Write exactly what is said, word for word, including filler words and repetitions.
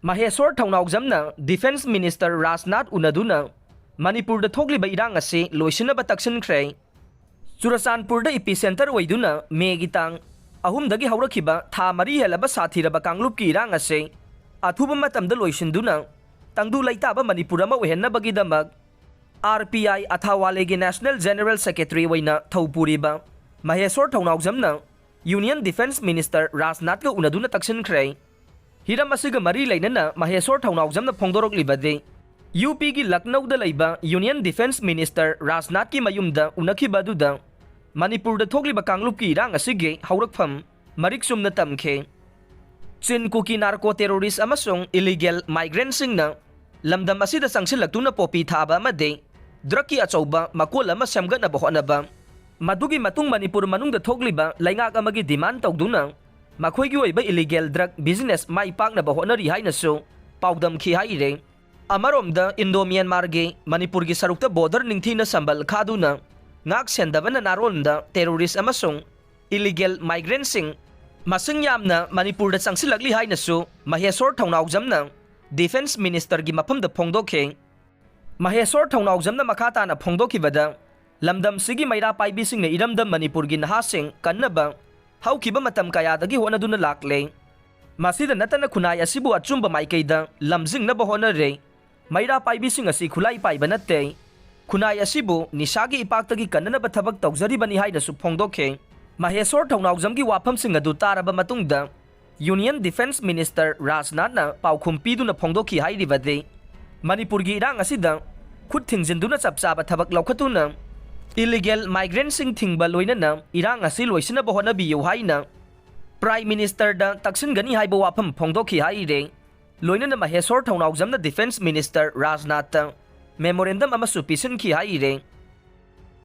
ꯃꯍꯦꯁꯣꯔ ꯊꯧꯅꯥꯎꯖꯝꯅ Defence Minister Rajnath ꯎꯅꯗꯨꯅ ꯃꯅꯤꯄꯨꯔꯗ ꯊꯣꯛꯂꯤꯕ ꯏꯔꯥꯡ ꯑꯁꯤ ꯂꯣꯏꯁꯤꯟꯅꯕ ꯇꯛꯁꯤꯟꯈ꯭ꯔꯦ꯫ ꯆꯨꯔꯆꯥꯟꯄꯨꯔꯗ ꯏꯄꯤꯁꯦꯟꯇꯔ ꯑꯣꯏꯗꯨꯅ ꯃꯦꯒꯤ ꯇꯥꯡ ꯑꯍꯨꯝꯗꯒꯤ ꯍꯧꯔꯛꯈꯤꯕ ꯊꯥ ꯃꯔꯤ ꯍꯦꯜꯂꯕ ꯁꯥꯊꯤꯔꯕ ꯀꯥꯡꯂꯨꯞꯀꯤ ꯏꯔꯥꯡ ꯑꯁꯤ ꯑꯊꯨꯕ ꯃꯇꯝꯗ ꯂꯣꯏꯁꯤꯟꯗꯨꯅ ꯇꯪꯗꯨ ꯂꯩꯇꯥꯕ ꯃꯅꯤꯄꯨꯔ ꯑꯃ ꯑꯣꯏꯍꯟꯅꯕꯒꯤꯗꯃꯛ ꯑꯥꯔ ꯄꯤ ꯑꯥꯏ ꯑꯊꯥꯋꯥꯂꯦꯒꯤ National General Secretary ꯑꯣꯏꯅ ꯊꯧ ꯄꯨꯔꯤꯕ ꯃꯍꯦꯁꯣꯔ ꯊꯧꯅꯥꯎꯖꯝꯅ Union Defence Minister ꯔꯥꯖꯅꯥꯊꯀ ꯎꯅꯗꯨꯅ ꯇꯛꯁꯤꯟꯈ꯭ꯔꯦ꯫ ꯍꯤꯔꯝ ꯑꯁꯤꯒ ꯃꯔꯤ ꯂꯩꯅꯅ ꯃꯍꯦꯁꯣꯔ ꯊꯧꯅꯥꯎꯖꯝꯅ ꯐꯣꯡꯗꯣꯔꯛꯂꯤꯕꯗꯤ, ꯌꯨ ꯄꯤꯒꯤ ꯂꯛꯅꯧꯗ ꯂꯩꯕ Union Defence Minister ꯔꯥꯖꯅꯥꯊꯀꯤ ꯃꯌꯨꯝꯗ ꯎꯅꯈꯤꯕ ꯑꯗꯨꯗ ꯃꯅꯤꯄꯨꯔꯗ ꯊꯣꯛꯂꯤꯕ ꯀꯥꯡꯂꯨꯞꯀꯤ ꯏꯔꯥꯡ ꯑꯁꯤꯒꯤ ꯍꯧꯔꯛꯐꯝ ꯃꯔꯤꯛ ꯆꯨꯝꯅ ꯇꯝꯈꯤ꯫ ꯆꯤꯟ ꯀꯨꯀꯤ narco terrorist ꯑꯃꯁꯨꯡ illegal migrantꯁꯤꯡꯅ ꯂꯝꯗꯝ ꯑꯁꯤꯗ ꯆꯪꯁꯤꯜꯂꯛꯇꯨꯅ ꯄꯣꯄꯤ ꯊꯥꯕ ꯑꯃꯗꯤ drugꯀꯤ ꯑꯆꯧꯕ ꯃꯀꯣꯜ ꯑꯃ ꯁꯦꯝꯒꯠꯅꯕ ꯍꯣꯠꯅꯕ, ꯃꯗꯨꯒꯤ ꯃꯇꯨꯡ ꯃꯅꯤꯄꯨꯔ ꯃꯅꯨꯡꯗ ꯊꯣꯛꯂꯤꯕ ꯂꯩꯉꯥꯛ ꯑꯃꯒꯤ demand ꯇꯧꯗꯨꯅ ꯃꯈꯣꯏꯒꯤ ꯑꯣꯏꯕ illegal drug business ꯃꯥꯏ ꯄꯥꯛꯅꯕ ꯍꯣꯠꯅꯔꯤ ꯍꯥꯏꯅꯁꯨ ꯄꯥꯎꯗꯝꯈꯤ ꯍꯥꯏꯔꯦ꯫ ꯑꯃꯔꯣꯝꯗ Indo Myanmarꯒꯤ ꯃꯅꯤꯄꯨꯔꯒꯤ ꯁꯔꯨꯛꯇ border ꯅꯤꯡꯊꯤꯅ ꯁꯝꯕꯜ ꯈꯥꯗꯨꯅ ꯉꯥꯛ ꯁꯦꯟꯗꯕꯅ ꯅꯥꯔꯣꯟꯗ terrorist ꯑꯃꯁꯨꯡ illegal migrantꯁꯤꯡ ꯃꯁꯤꯡ ꯌꯥꯝꯅ ꯃꯅꯤꯄꯨꯔꯗ ꯆꯪꯁꯤꯜꯂꯛꯂꯤ ꯍꯥꯏꯅꯁꯨ ꯃꯍꯦꯁꯣꯔ ꯊꯧꯅꯥꯎꯖꯝꯅ Defence Ministerꯒꯤ ꯃꯐꯝꯗ ꯐꯣꯡꯗꯣꯛꯈꯤ꯫ ꯃꯍꯦꯁꯣꯔ ꯊꯧꯅꯥꯎꯖꯝꯅ ꯃꯈꯥ ꯇꯥꯅ ꯐꯣꯡꯗꯣꯛꯈꯤꯕꯗ, ꯂꯝꯗꯝꯁꯤꯒꯤ ꯃꯩꯔꯥ ꯄꯥꯏꯕꯤꯁꯤꯡꯅ ꯏꯔꯝꯗꯝ ꯃꯅꯤꯄꯨꯔꯒꯤ ꯅꯍꯥꯁꯤꯡ ꯀꯟꯅꯕ ꯍꯧꯈꯤꯕ ꯃꯇꯝ ꯀꯌꯥꯗꯒꯤ ꯍꯣꯠꯅꯗꯨꯅ ꯂꯥꯛꯂꯦ꯫ ꯃꯁꯤꯗ ꯅꯠꯇꯅ ꯈꯨꯟꯅꯥꯏ ꯑꯁꯤꯕꯨ ꯑꯆꯨꯝꯕ ꯃꯥꯏꯀꯩꯗ ꯂꯝꯖꯤꯡꯅꯕ ꯍꯣꯠꯅꯔꯦ꯫ ꯃꯩꯔꯥ ꯄꯥꯏꯕꯤꯁꯤꯡ ꯑꯁꯤ ꯈꯨꯠꯂꯥꯏ ꯄꯥꯏꯕ ꯅꯠꯇꯦ꯫ ꯈꯨꯟꯅꯥꯏ ꯑꯁꯤꯕꯨ ꯅꯤꯁꯥꯒꯤ ꯏꯄꯥꯛꯇꯒꯤ ꯀꯟꯅꯅꯕ ꯊꯕꯛ ꯇꯧꯖꯔꯤꯕꯅꯤ ꯍꯥꯏꯅꯁꯨ ꯐꯣꯡꯗꯣꯛꯈꯤ꯫ ꯃꯍꯦꯁꯣꯔ ꯊꯧꯅꯥꯎꯖꯝꯒꯤ ꯋꯥꯐꯝꯁꯤꯡ ꯑꯗꯨ ꯇꯥꯔꯕ ꯃꯇꯨꯡꯗ Union Defence Minister ꯔꯥꯖꯅꯥꯊꯅ ꯄꯥꯎꯈꯨꯝ ꯄꯤꯗꯨꯅ ꯐꯣꯡꯗꯣꯛꯈꯤ ꯍꯥꯏꯔꯤꯕꯗꯤ, ꯃꯅꯤꯄꯨꯔꯒꯤ ꯏꯔꯥꯡ ꯑꯁꯤꯗ ꯈꯨꯠ ꯊꯤꯡꯖꯤꯟꯗꯨꯅ ꯆꯞ ꯆꯥꯕ ꯊꯕꯛ ꯂꯧꯈꯠꯇꯨꯅ illegal migrantꯁꯤꯡ ꯊꯤꯡꯕ ꯂꯣꯏꯅꯅ ꯏꯔꯥꯡ ꯑꯁꯤ ꯂꯣꯏꯁꯤꯟꯅꯕ ꯍꯣꯠꯅꯕꯤꯌꯨ ꯍꯥꯏꯅ Prime Ministerꯗ ꯇꯛꯁꯤꯟꯒꯅꯤ ꯍꯥꯏꯕ ꯋꯥꯐꯝ ꯐꯣꯡꯗꯣꯛꯈꯤ ꯍꯥꯏꯔꯦ꯫ ꯂꯣꯏꯅꯅ ꯃꯍꯦꯁꯣꯔ ꯊꯧꯅꯥꯎꯖꯝꯅ Defence Minister ꯔꯥꯖꯅꯥꯊꯇ memorandum ꯑꯃꯁꯨ ꯄꯤꯁꯤꯟꯈꯤ ꯍꯥꯏꯔꯦ꯫